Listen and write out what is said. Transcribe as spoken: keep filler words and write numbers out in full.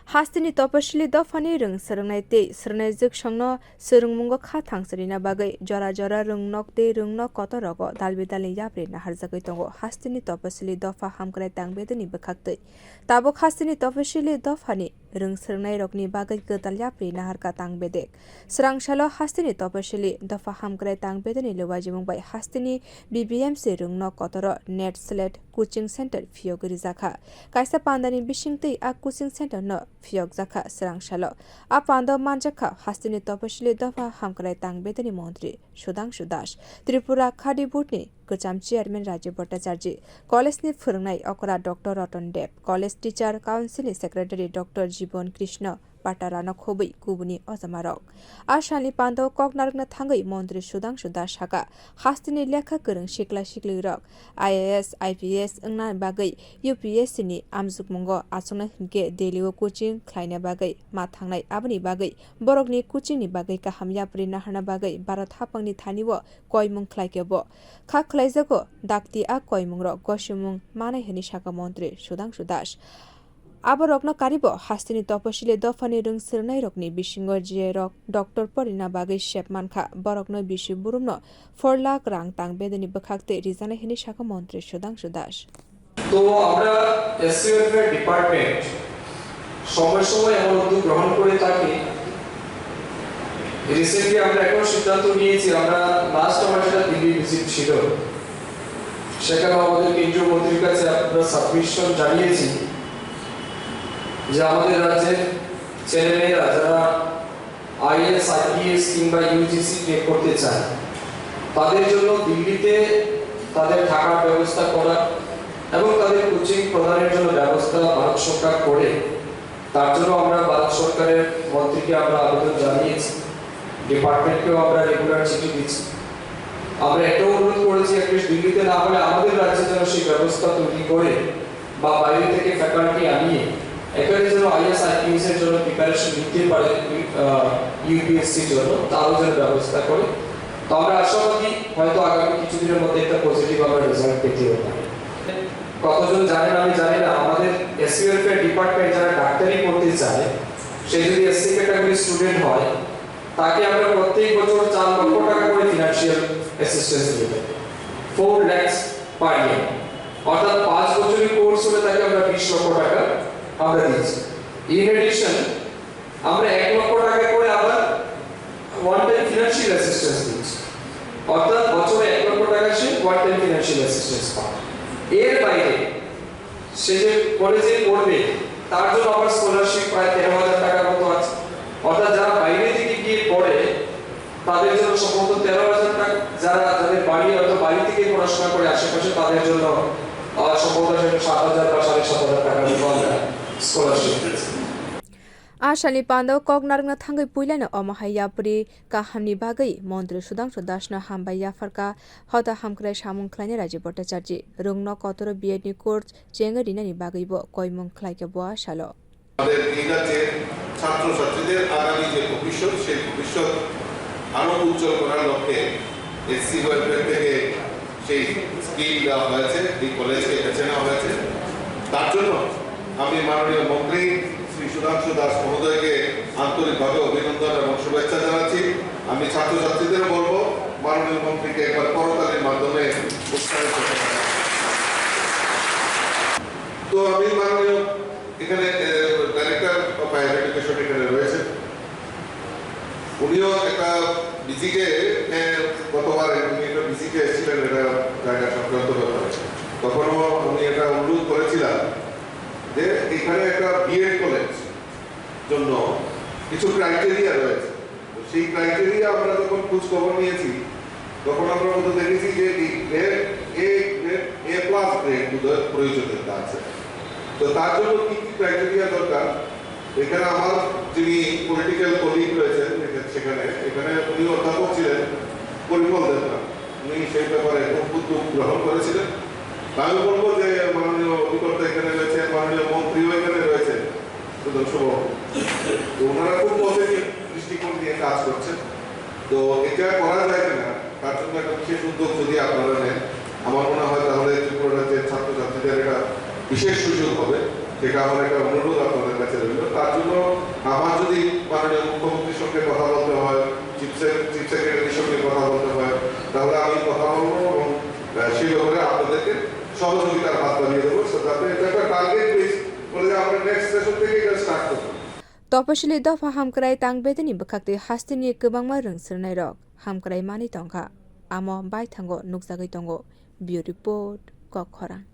Hasteni toposili dophani rwng swrwngnai tei swrwngnaijwksongno swrwngmungo kha thangsa rina bagwi jora jora rwngnok tei rwngnok kotorogo dalbidalni yapri naharjagwi tongo hasteni toposili dopha hamkrai tangbedeni bwkhaktwi. Tabuk hasteni toposili dophani rwng swrwngnairokni bagwi kwtal yapri naharkha tangbedek. Swrangsalo hasteni toposili dopha hamkrai tangbedeni lubajimung bai hasteni B B M C rwngnok kotoro net slate coaching center phiyogwi rijakha. Kaisa pandani bisingtwi a coaching center no phiyokjakha swrangsalo. A pando manjakha hasteni toposili dopha hamkrai tangbedeni montri Sudhangshu Das, Tripura Khadi Board ni kwcham chairman Rajiv Bhattacharjee, college ni phwrwngnai okra Doctor Ratan Deb, college teacher council ni secretary Doctor Jibon Krishna Patara no khobwi kubuni ojamarok. A salni pando kok narwkna thangwi montri Sudhangshu Das sakha, hasteni lekha kwrwng sikla siklirok I A S, I P S wngna bagwi U P S C ni amjukmungo achukna hinkhe Delhi o coaching khlaina bagwi ma thangnai, aboni bagwi borokni coaching ni bagwi kaham yapri naharna bagwi Bharat haphangni thani o koimung khlai khe bo kha khlaijago, dakti a koimungrok gosimung manai hwnwi sakha montri Sudhangshu Das. Aborokno karibo hasteni toposili dophani rwng swrwngnairokni bisingo je rok doctor porina bagwi sep mankha, borokno bisi burumno four lakh rang tangbedeni bwkhaktwi rijaknai hwnwi sakha montri Sudhangshu Das. তো আমরা SC welfare department সময় সময় এমন উদ্যোগ গ্রহণ করে থাকি। রিসেন্টলি আমরা এখন সিদ্ধান্ত নিয়েছি, আমরা লাস্ট আমার যেটা দিল্লি ভিজিট ছিল, সেখানে আমাদের কেন্দ্রীয় মন্ত্রীর কাছে আমরা সাবমিশন জানিয়েছি যে আমাদের রাজ্যের ছেলেমেয়েরা যারা আইএএস, আইপিএস কিংবা ইউজিসি ক্র্যাক করতে চায়, তাদের জন্য দিল্লিতে তাদের থাকার ব্যবস্থা করা এবং তাদের কোচিং প্রদানের জন্য ব্যবস্থা ভারত সরকার করে, তার জন্য আমরা ভারত সরকারের মন্ত্রীকে আমরা আবেদন জানিয়েছি, ডিপার্টমেন্টকেও আমরা রেগুলার চিঠি দিচ্ছি। আমরা এটাও অনুরোধ করেছি, অ্যাটলিস্ট দিল্লিতে না হলে আমাদের রাজ্যে যেন সেই ব্যবস্থা তৈরি করে বা বাইরে থেকে ফ্যাকাল্টি আনিয়ে এখানে যেন আইএস আইপিএস এর জন্য প্রিপারেশন নিতে পারে, আহ, ইউপিএসসির জন্য, তারও যেন ব্যবস্থা করে। তো আমরা আশাবাদী হয়তো আগামী কিছুদিনের মধ্যে একটা পজিটিভ আমরা রেজাল্ট পেতেও পারি। কতজন জানেন আমি জানি না, আমাদের এসসি ওয়েলফেয়ার ডিপার্টমেন্ট যারা ডাক্তারি পড়তে চায়, সে যদি এসসি ক্যাটাগরি স্টুডেন্ট হয়, তাকে আমরা প্রত্যেক বছর চার লক্ষ টাকা করে ফিনান্সিয়াল অ্যাসিস্ট্যান্স দিয়ে থাকি, ফোর ল্যাক্স পার ইয়ার। অর্থাৎ পাঁচ বছরের কোর্স হলে তাকে আমরা বিশ লক্ষ টাকা আমরা দিচ্ছি। ইন এডিশন, আমরা এক লক্ষ টাকা করে আবার ওয়ান টাইম ফিনান্সিয়াল অ্যাসিস্ট্যান্স দিচ্ছি। অর্থাৎ বছরে এক লক্ষ টাকা সে ওয়ান টাইম ফিনান্সিয়াল অ্যাসিস্ট্যান্স পায়। এর বাইরে সে যে কলেজে পড়বে, তার জন্য আবার স্কলারশিপ প্রায় তেরো হাজার টাকার মতো আছে। অর্থাৎ যারা বাইরে থেকে গিয়ে পড়ে, তাদের জন্য সম্ভবত তেরো হাজার টাকা, যারা, যাদের বাড়ি হয়তো বাড়ি থেকে পড়াশোনা করে আশেপাশে, তাদের জন্য, আহ, সম্ভবত সেটা সাত হাজার বা সাড়ে সাত হাজার টাকার মতো আমরা স্কলারশিপ দিচ্ছি। A salni pando kok narwkna thangwi puilano omo hai yapri kahamni bagwi montri Sudhangshu Dasno hambai yapharkha, hoda hamkrai samung khlainai Rajiv Bhattacharjee. Rwngno kotoro B Ed ni course chengwi rinani bagwibo koimung khlaikha bo a salo. আমাদের এই রাজ্যের ছাত্রছাত্রীদের আগামী যে ভবিষ্যৎ, সেই ভবিষ্যৎ আরো উজ্জ্বল করার লক্ষ্যে এসসি ওয়েলফেয়ার থেকে সেই স্কিম দেওয়া হয়েছে, এই কলেজকে বেছে নেওয়া হয়েছে। তার জন্য আমি মাননীয় মন্ত্রী শ্রী সুধাংশু দাস মহোদয়কে আন্তরিকভাবে অভিনন্দন এবং শুভেচ্ছা জানাচ্ছি। আমি ছাত্রছাত্রীদেরও বলবো, মাননীয় মন্ত্রীকে একবার করতালির মাধ্যমে উৎসাহিত করতে। তো আমি মাননীয় এখানে, এ, ডাইরেক্টর অফ হায়ার এডুকেশন এখানে রয়েছে। উনিও একটা ভিজিটে, এ, গতবারে উনি একটা ভিজিটে এসেছিলেন এটা জায়গা সংক্রান্ত ব্যাপারে। তখনও আমি এটা অনুরোধ করেছিলাম যে এখানে একটা বিএড কলেজ জন্য কিছু ক্রাইটেরিয়া রয়েছে। তো সেই ক্রাইটেরিয়া আমরা যখন খোঁজ খবর নিয়েছি, তখন আমরা মধ্যে দেখেছি যে এই grade A, grade A plus grade বোধহয় প্রয়োজনীয়তা আছে। তো তার জন্য কি কি ক্রাইটেরিয়া দরকার? এখানে আমার যিনি পলিটিক্যাল কলিগ রয়েছেন এখানে, সেখানে, এখানে উনি অধ্যাপক ছিলেন পরিমল দেবনাথ, উনি সেই ব্যাপারে খুব উদ্যোগ গ্রহণ করেছিলেন। আমি বলবো যে মাননীয় অধিকর্তা এখানে রয়েছেন, মাননীয় মন্ত্রীও এখানে রয়েছেন, সুতরাং শুভ। তো ওনারা খুব পজিটিভ দৃষ্টিকোণ নিয়ে কাজ করছেন। তো এটা করা যায় কিনা, তার জন্য একটা বিশেষ উদ্যোগ যদি আপনারা নেন, আমার মনে হয় তাহলে ত্রিপুরা রাজ্যের ছাত্রছাত্রীদের একটা বিশেষ সুযোগ হবে। সেটা আমার একটা অনুরোধ আপনাদের কাছে রইল। তার জন্য আমার যদি মাননীয় মুখ্যমন্ত্রীর সঙ্গে কথা বলতে হয়, চিফ সেক-, চিফ সেক্রেটারির সঙ্গে কথা বলতে হয়, তাহলে আমি কথা বলবো এবং, আহ, সেই ব্যাপারে আপনাদেরকে সহযোগিতার হাত বাড়িয়ে দেবো। So, যাতে এটা একটা টার্গেট বেস বলে যে আমরা নেক্সট সেশন থেকে এটা স্টার্ট করবো। Topasili dopha hamkrai tang bedini bwkhaktwi hasteni kwbangma rwng srwnairok hamkrai manwi tongkha, amo baithango nukjagwi tongo. Bureau Report, Kokkhorang.